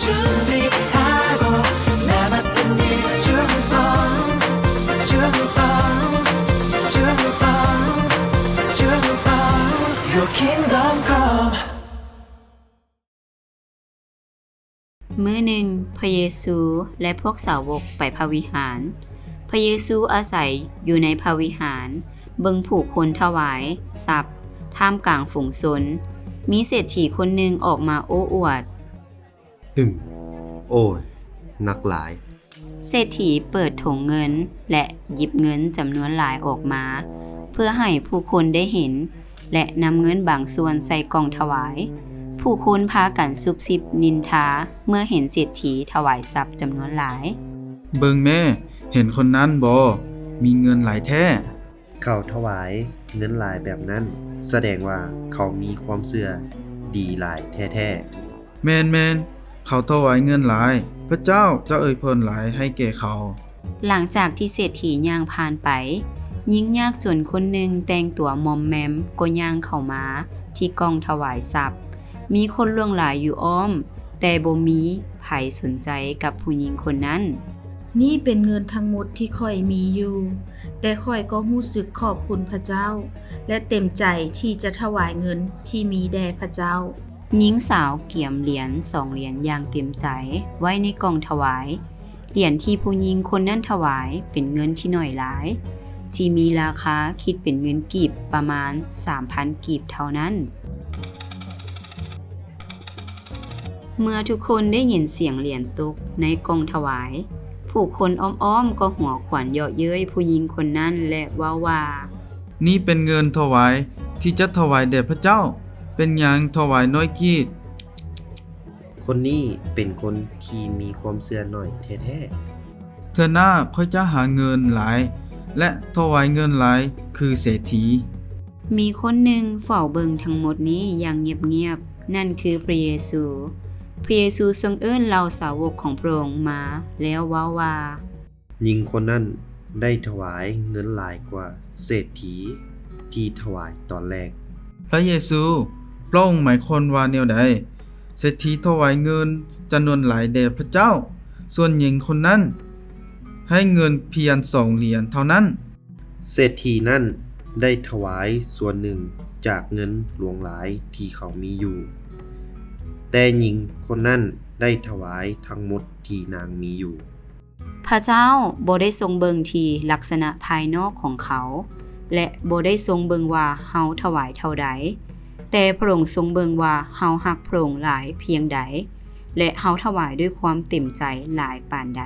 Your Kingdom Come. ມື້ໜຶ່ງ, ພະເຢຊູ ແລະ ພວກສາວົກໄປພະວິຫານ. ພະເຢຊູອາໄສຢູ່ໃນພະວິຫານ, ເບິ່ງຜູ້ຄົນຖວາຍຊັບທ່າມກາງຝູງຊົນ. ມີເສດຖີຄົນໜຶ່ງອອກມາໂອ້ອວດ. ອືມ, ໂອ້ຍ, ໜັກຫຼາຍ. ເສດຖີເປີດຖົງເງິນ ແລະ ຫຍິບເງິນຈຳນວນຫຼາຍອອກມາ ເພື່ອໃຫ້ຜູ້ຄົນໄດ້ເຫັນ ແລະ ນຳເງິນບາງສ່ວນໃສ່ກ່ອງຖວາຍ. ຜູ້ຄົນພາກັນຊຸບຊິບນິນທາເມື່ອເຫັນເສດຖີຖວາຍຊັບຈຳນວນຫຼາຍ. ເບິ່ງແມ້, ເຫັນຄົນນັ້ນບໍ່? ມີເງິນຫຼາຍແທ້. ເຂົາຖວາຍເງິນຫຼາຍແບບນັ້ນ, ສະແດງວ່າເຂົາມີຄວາມເຊື່ອດີຫຼາຍແທ້ໆ. ແມ່ນໆ, ເຂົາຖວາຍເງິນຫຼາຍ, ພະເຈົ້າຈະອວຍພອນຫຼາຍໃຫ້ແກ່ເຂົາ. ຫຼັງຈາກທີ່ເສດຖີຍ່າງຜ່ານໄປ, ຍິງຍາກຈົນຄົນໜຶ່ງແຕ່ງຕົວມອມແມມກໍຍ່າງເຂົ້າມາທີ່ກ່ອງຖວາຍຊັບ. ມີຄົນຫຼວງຫຼາຍຢູ່ອ້ອມ, ແຕ່ບໍ່ມີໃຜສົນໃຈກັບຜູ້ຍິງຄົນນັ້ນ. ນີ້ເປັນເງິນທັງໝົດທີ່ຂ້ອຍມີຢູ່, ແຕ່ຂ້ອຍກໍຮູ້ສຶກຂອບຄຸນພະເຈົ້າ ແລະ ເຕັມໃຈທີ່ຈະຖວາຍເງິນທີ່ມີແດ່ພະເຈົ້າ. ຍິງສາວກຽມຫຼຽນສອງຫຼຽນຢ່າງເຕັມໃຈໄວ້ໃນກ່ອງຖວາຍ. ຫຼຽນທີ່ຜູ້ຍິງຄົນນັ້ນຖວາຍເປັນເງິນທີ່ໜ້ອຍຫຼາຍ, ທີ່ມີລາຄາຄິດເປັນເງິນກີບປະມານສາມພັນກີບເທົ່ານັ້ນ. ເມື່ອທຸກຄົນໄດ້ຍິນສຽງຫຼຽນຕົກໃນກ່ອງຖວາຍ, ຜູ້ຄົນອ້ອມໆກໍຫົວຂວັນເຍາະເຍີ້ຍຜູ້ຍິງຄົນນັ້ນ ແລະ ເວົ້າວ່າ, ນີ້ເປັນເງິນຖວາຍທີ່ຈະຖວາຍແດ່ພະເຈົ້າ, ເປັນຫຍັງຖວາຍໜ້ອຍກີບ? ຄົນນີ້ເປັນຄົນທີ່ມີຄວາມເຊື່ອໜ້ອຍແທ້ໆ. ເທື່ອໜ້າຂ້ອຍຈະຫາເງິນຫຼາຍ ແລະ ຖວາຍເງິນຫຼາຍຄືເສດຖີ. ມີຄົນໜຶ່ງເຝົ້າເບິ່ງທັງໝົດນີ້ຢ່າງງຽບໆ, ນັ້ນຄືພະເຢຊູ. ພະເຢຊູຊົງເອີ້ນເຫຼົ່າສາວົກຂອງພະອົງມາ ແລ້ວເວົ້າວ່າ, ຍິງຄົນນັ້ນໄດ້ຖວາຍເງິນຫຼາຍກວ່າເສດຖີທີ່ຖວາຍຕອນແລກ. ພະເຢຊູ, ພະອົງໝາຍຄວາມວ່າແນວໃດ? ເສດຖີຖວາຍເງິນຈຳນວນຫຼາຍແດ່ພະເຈົ້າ, ສ່ວນຍິງຄົນນັ້ນໃຫ້ເງິນພຽງສອງຫຼຽນເທົ່ານັ້ນ. ເສດຖີນັ້ນໄດ້ຖວາຍສ່ວນໜຶ່ງຈາກເງິນຫຼວງຫຼາຍທີ່ເຂົາມີຢູ່, ແຕ່ຍິງຄົນນັ້ນໄດ້ຖວາຍທັງໝົດທີ່ນາງມີຢູ່. ພະເຈົ້າບໍ່ໄດ້ຊົງເບິ່ງທີ່ລັກສະນະພາຍນອກຂອງເຂົາ ແລະ ບໍ່ໄດ້ຊົງເບິ່ງວ່າເຮົາຖວາຍເທົ່າໃດ, ແຕ່ພະອົງຊົງເບິ່ງວ່າເຮົາຮັກພະອົງຫຼາຍພຽງໃດ ແລະ ເຮົາຖວາຍດ້ວຍຄວາມເຕັມໃຈຫຼາຍປານໃດ.